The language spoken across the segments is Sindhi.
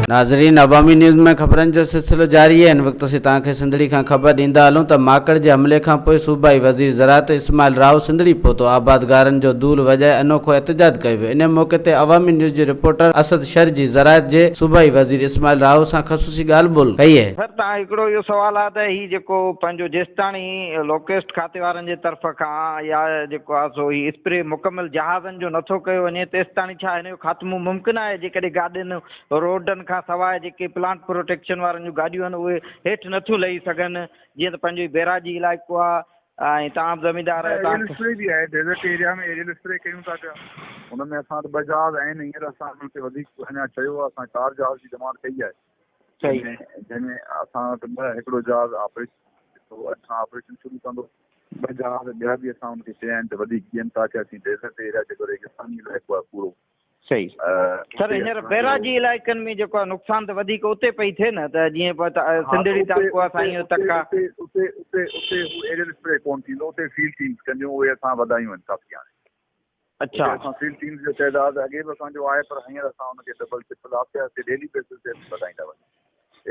ناظرين عوامي نيوز ۾ خبرن جو سلسلو جاري آهي هن وقت اسين توهان کي سنڌڙي کان خبر ڏيندا هلون ته ماڪڙ جي حملي کان پوء صوبائي وزير زراعت اسماعيل راهو سنڌڙي پهتو آبادگارن جو دول وڄائي انوکو احتجاج ڪيو ويو انهي موقعي تي عوامي نيوز جي رپورٽر اسد شر جي زراعت جي صوبائي وزير اسماعيل راهو سان خصوصي ڳالهه ٻولهه ڪئي. سر تان هڪڙو اهو سوال آهي ته هي جيڪو پنهنجو جيستاڻي لوڪيسٽ کاتي وارن جي طرف کان يا جيڪو آهي سو هي اسپري مڪمل جهازن جو نٿو ڪيو وڃي تيستاڻي ڇا هن جو خاتمو ممڪن آهي جيڪڏهن گاڏين روڊن کان سواء جيڪي پلانٽ پروٽيڪشن وارن جون گاڏيون آهن اهي هيٺ نٿيون لهي سگهن جيئن ته پنهنجو هي بيراجي علائقو آهي ۽ توهان به زميندار آهيو ايريل توهان کي اسپري به آهي ڊيزرٽ ايريا ۾ ايريل اسپري ڪيون ٿا پيا ان ۾ اسان وٽ ٻه جهاز آهن هينئر اسان انهن کي وڌيڪ اڃا چيو آهي اسان چار جهاز جي ڊمانڊ ڪئي آهي صحيح جنهن ۾ جنهن ۾ اسان وٽ ٻه هڪڙو جهاز آپريشن اڄ کان آپريشن شروع ڪندو ٻه جهاز ٻيا به اسان ان کي چيا آهن ته وڌيڪ ڏين تاڪه اسين ڊيزرٽ ايريا جيڪو ريگستاني علائقو آهي پورو صحيح سر هينئر بئراجي علائقن ۾ جيڪو آهي نقصان ته وڌيڪ اتي پئي ٿئي نه ته جيئن سنڌڙي تعلقو آهي سائين اهو تڪ آهي. اتي اتي اتي هو ايريل اسپري ڪونه ٿيندو اتي فيلڊ ٽيمز ڪنديون اهي اسان وڌايون آهن ڪافي هاڻي اڇا اتي اسان فيلڊ ٽيمز جو تعداد اڳي به اسان جو آهي پر هينئر اسان ان کي ڊبل ٽرپل آهستي آهستي ڊيلي بيسز تي اسين وڌائيندا وڃون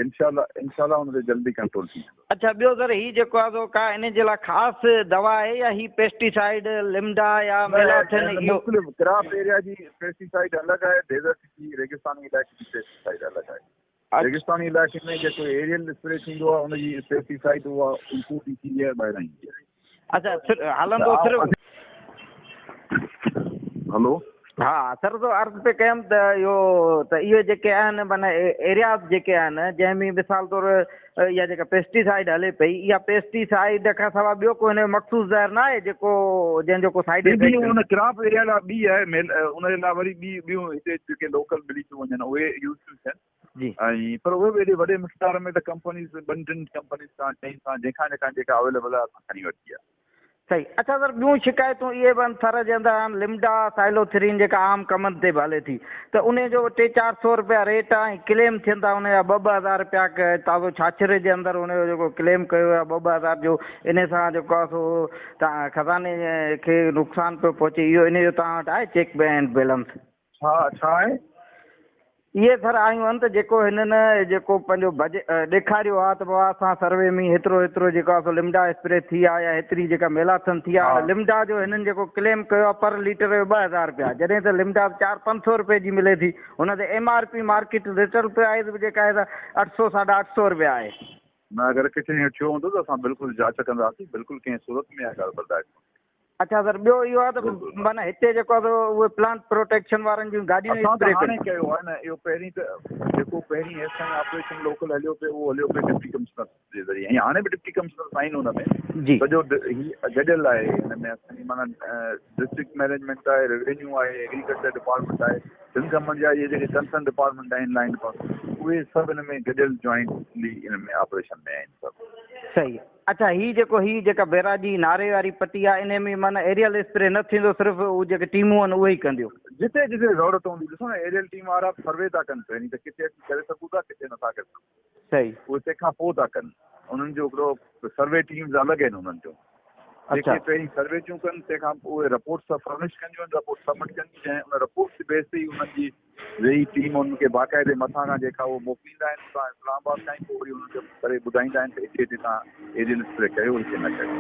انشاء الله انشاء الله ان تي جلدي ڪنٽرول ٿي ويندو. اڇا ٻيو سر هي جيڪو آهي سو ڪا انهي جي لاء خاص دوا آهي يا هي پيسٽيسائيڊ لمڊا يا نه ميلاٿين نه اهو. مختلف ڪراپ ايريا جي پيسٽيسائيڊ الڳ آهي ڊيزرٽ جي ريگستاني علائقي جي پيسٽيسائيڊ الڳ آهي اڇا. ريگستاني علائقي ۾ جيڪو ايريل اسپري ٿيندو آهي ان جي پيسٽيسائيڊ اها امپورٽ ئي ٿيندي آهي ٻاهران ايندي آهي. اڇا سر هلندو صرف. هلو. ها سر تو عرض پئي ڪيم ته اهو ته اهي جيڪي آهن معنيٰ ايرياز جيڪي آهن جنهن ۾ مثال طور اها جيڪا پيسٽيسائيڊ هلي پئي اها پيسٽيسائيڊ کان سواء ٻيو ڪو هن جو مخصوص زهر نه آهي جيڪو جنهن جو ڪو سائيڊ ٻي افيڪٽ ان ڪراپ ايريا لاء ٻي آهي ميل ان جي لاء وري ٻي ٻيون هتي جيڪي لوڪل ملي ٿيون وڃن اهي يوز ٿيون ٿين جي ۽ پر اهي به ايڏي وڏي مقدار ۾ ته ڪمپنيز ٻن ٽن ڪمپنيز کان چئن کان جنهن کان جنهن کان جيڪا اويليبل آهي اسان کڻي وٺي آهي. صحيح اڇا سر ٻيون شڪايتون اهي به آهن ٿر جي اندر آهن لمڊا سائلوٿرين جيڪا عام ڪمند تي به هلي ٿي ته انهي جو ٽي چار سو رپيا ريٽ آهي ۽ ڪليم ٿين ٿا انهي جا ٻه ٻه هزار رپيا تازو ڇاڇري جي اندر انهي جو جيڪو ڪليم ڪيو ويو آهي ٻه ٻه هزار جو انهي سان جيڪو آهي سو تان خزاني کي نقصان پيو پهچي اهو انهي جو توهان وٽ آهي چيڪ اينڊ بيلنس؟ ڇا ڇا آهي؟ اهي سر آيون آهن ته جيڪو هنن جيڪو پنهنجو بج ڏيکاريو آهي ته بابا اسان سروي ۾ هيترو هيترو جيڪو آهي سو لمڊا اسپري ٿي آهي يا هيتري جيڪا ميلاٿن ٿي آهي هاڻي لمڊا جو هنن جيڪو ڪليم ڪيو آهي پر ليٽر جو 2000 رپيا جڏهن ته لمڊا چار پنج سو رپئي جي ملي ٿي هن تي M R P market retail price به جيڪا آهي سا اٺ سو ساڍا اٺ سو رپيا آهي. نه اگر ڪٿي ائين ٿيو هوندو ته اسان بلڪل جاچ ڪنداسين بلڪل ڪنهن صورت ۾ اها ڳالهه برداشت ڪونه ٿيندي. اڇا سر ٻيو اهو آهي ته معنيٰ هتي جيڪو آهي سو اهي پلانٽ پروٽيڪشن وارن جون گاڏيون اسان ته اسپري هاڻي ڪن. ڪيو آهي نه اهو پهرين ته جيڪو پهرين هيستائين آپريشن لوڪل هليو پئي اهو هليو پئي ڊپٽي ڪمشنر جي ذريعي ۽ هاڻي به ڊپٽي ڪمشنر آهن ان ۾ جي. سڄو هي گڏيل آهي هن ۾ اسان جي معنيٰ ڊسٽرڪٽ مئنيجمينٽ آهي روينيو آهي ايگريڪلچر ڊپارٽمينٽ آهي سنڌ گورنمينٽ جا اهي جيڪي ڪنسرن ڊپارٽمينٽ آهن لائن ڊپارٽمينٽ اهي سڀ هن ۾ گڏيل جوائنٽلي ان ۾ آپريشن ۾ آهن سڀ. صحيح اڇا هي جيڪو هي جيڪا بيراجي ناري واري پٽي آ انهي ۾ معنيٰ ايريل اسپري نه ٿيندو صرف هو جيڪي ٽيمون آهن اهي ئي ڪنديون. جتي جتي ضرورت هوندي ڏسو نه ايريل ٽيم وارا به سروي ٿا ڪن پهرين ته ڪٿي اسين ڪري سگهون ٿا ڪٿي نٿا ڪري سگهون. صحيح. اهي تنهن کان پوء ٿا ڪن انهن جو هڪڙو سروي ٽيمز الڳ آهن انهن جو جيڪي پهرين سروي ٿيون ڪن تنهن کان پوء اهي رپورٽس فرنش ڪنديون آهن رپورٽ سبمٽ ڪنديون جنهن ان رپورٽ جي بيس تي ئي انهن جي ويهي ٽيم انهن کي باقاعدي مٿان کان جيڪا اهو موڪليندا آهن اتان اسلام آباد تائين پوء وري انهن کي ڪري ٻڌائيندا آهن ته هتي هتي توهان ايريل اسپري ڪيو هتي نه ڪيو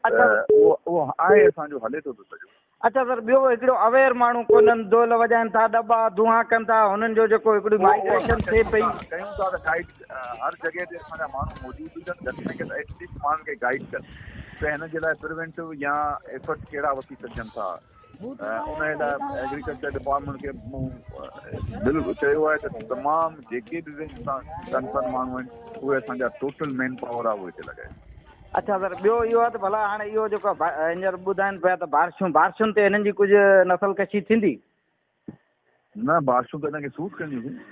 ته اهو اهو آهي اسان جو هلي ٿو پيو سڄو. اڇا سر ٻيو هڪڙو اويئر ماڻهو ڪونهن دول وڄائن ٿا ڏٻا دونهان ڪن ٿا هنن جو جيڪو هڪڙي اهو اهو اسان مائگريشن ٿئي ڪيون پئي. ٿا ڪيون ٿا ته گائيڊ هر جڳهه تي اسان جا ماڻهو موجود هجن گهٽ ۾ گهٽ ايٽ ليسٽ ماڻهن کي گائيڊ ڪن ته هن جي لاء پريونٽو يا ايفرٽس ڪهڙا وٺي سگهجن ٿا. ان لاء ايگريڪلچر ڊپارٽمينٽ کي مون بل چيو آهي ته تمام جيڪي به ڪنسرن ماڻهو آهن اهي اسان جا ٽوٽل مين پاور آهي اهو هتي لڳائي. اڇا سر ٻيو اهو آهي ته ڀلا هاڻي اهو جيڪو هينئر ٻڌائين پيا ته بارشون بارشن تي هنن جي ڪجهه نسل ڪشي ٿيندي؟ نه بارشون ته هنن کي سوٽ ڪنديون سين.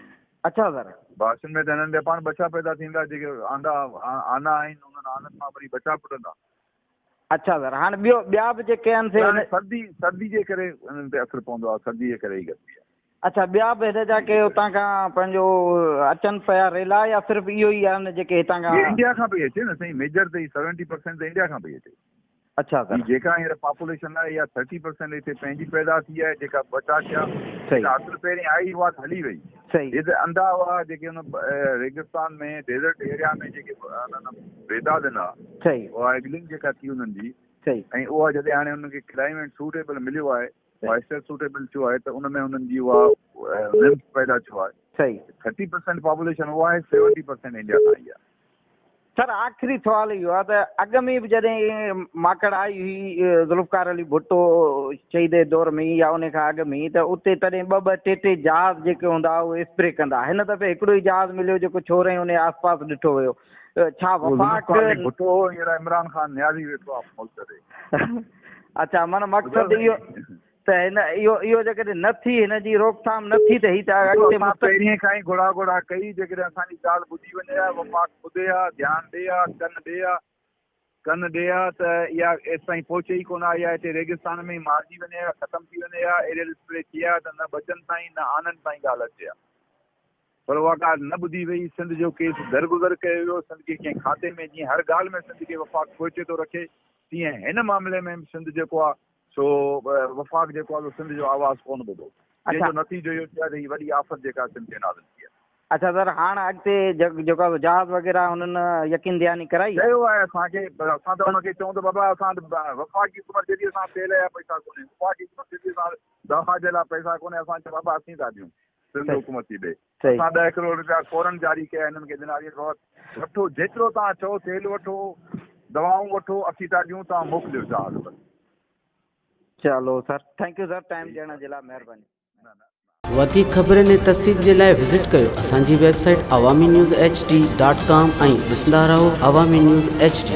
اڇا سر. بارشن ۾ ته هنن جا پاڻ ٻچا پيدا ٿيندا جيڪي آنڊا آنا آهن انهن آنن مان وري ٻچا ڦٽندا. اڇا سر هاڻ ٻيو ٻيا به جيڪي آهن سي هاڻي سردي سردي جي ڪري انهن تي اثر پوندو آهي سردي جي ڪري ئي گرمي آهي. اڇا ٻيا به هن جا ڪي اتان کان پنهنجو اچن پيا ريلا يا صرف اهو ئي آهن جيڪي هتان هي کان. انڊيا کان پئي اچي نه سائين ميجر ته هي سيونٽي پرسينٽ ته انڊيا کان پئي اچي. اڇا هي سر. جيڪا هينئر پاپوليشن آهي اها ٿرٽي پرسينٽ هتي پنهنجي پيدا ٿي آهي جيڪا ٻچا ٿيا صحيح. اصل پهرين آئي اها ته هلي وئي. صحيح. هي ته انڌا هئا جيڪي ان ريگستان ۾ ڊيزرٽ ايريا ۾ جيڪي انهن ريتا ڏنا. صحيح. اها ايگلنگ جيڪا ٿي انهن جي. صحيح. ۽ اها جڏهن هاڻي انهن کي ڪلائميٽ سوٽيبل مليو آهي، موئسچر سوٽيبل ٿيو آهي ته ان ۾ انهن جي اها نمف پيدا ٿيو آهي. صحيح. 30% پاپوليشن اها آهي، 70% انڊيا کان آئي آهي. سر آخري سوال اهو آهي ته اڳ ۾ به جڏهن ماڪڙ آئي هئي ذوالفقار علي ڀٽو شهيد جي دور ۾ يا ان کان اڳ ۾ ته اتي تڏهن ٻه ٻه ٽي ٽي جهاز جيڪي هوندا هئا اهي اسپري ڪندا هن دفعي هڪڙو ئي جهاز مليو جيڪو ڇور ۽ ان جي آس پاس ڏٺو ويو ڇا وفاق ذوالفقار علي ڀٽو هو هينئر عمران خان نيازي ويٺو آهي ملڪ تي. اڇا معنيٰ مقصد اهو ته هن اهو اهو جيڪڏهن نه ٿي هن جي روڪٿام نه ٿي ته هي ته ڏسو اڳتي اسان مستقبل پهرين کان ئي گهڙا گهڙا ڪئي جيڪڏهن اسان جي ڳالهه ٻڌي وڃي ها وفاق ٻڌي ها ڌيان ڏي ها ڪن ڏي ها ڪن ڏي ها ته اها ايستائين پهچي ئي ڪونه ها اها هتي ريگستان ۾ ئي مارجي وڃي ها ختم ٿي وڃي ها ايريل اسپري ٿئي ها ته نه ٻچن تائين نه آنن تائين ڳالهه اچي ها پر اها ڳالهه نه ٻڌي وئي سنڌ جو ڪيس درگذر ڪيو ويو سنڌ کي ڪنهن کاتي ۾ جيئن هر ڳالهه ۾ سنڌ کي وفاق پوئتي ٿو رکي تيئن هن معاملي ۾ به سنڌ جيڪو آهي سو وفاق جيڪو آهي سو سنڌ جو آواز ڪونه ٻڌو، جنهن جو نتيجو اهو ٿيو آهي ته هي وڏي آفت جيڪا سنڌ تي نازل ٿي آهي. اڇا سر هاڻ اڳتي جيڪو آهي سو جهاز وغيره هنن يقين دهاني ڪرائي آهي؟ چيو آهي اسان کي پر اسان ته ان کي چئون ته بابا اسان وٽ وفاقي حڪومت چئي ٿي اسان وٽ تيل جا پئسا ڪونهي، وفاقي حڪومت چئي ٿي اسان وٽ دوا جي لاء پئسا ڪونهي، اسان چيو بابا اسين ٿا ڏيون، سنڌ حڪومت ٿي ڏئي. اسان 10 ڪروڙ رپيا فورن جاري ڪيا هنن کي ڏنا بابا وٺو جيترو توهان چئو تيل وٺو دوائون وٺو اسين ٿا ڏيون توهان موڪليو جهاز بس. چلو sir thank you sir time ڏيڻ جي لاء مهرباني. وڌيڪ خبرن ۽ تفصيل جي لاء وزٽ ڪيو اسان جي website Awami news H D dot com ۽ ڏسندا رهو عوامي نيوز ايڇ ڊي.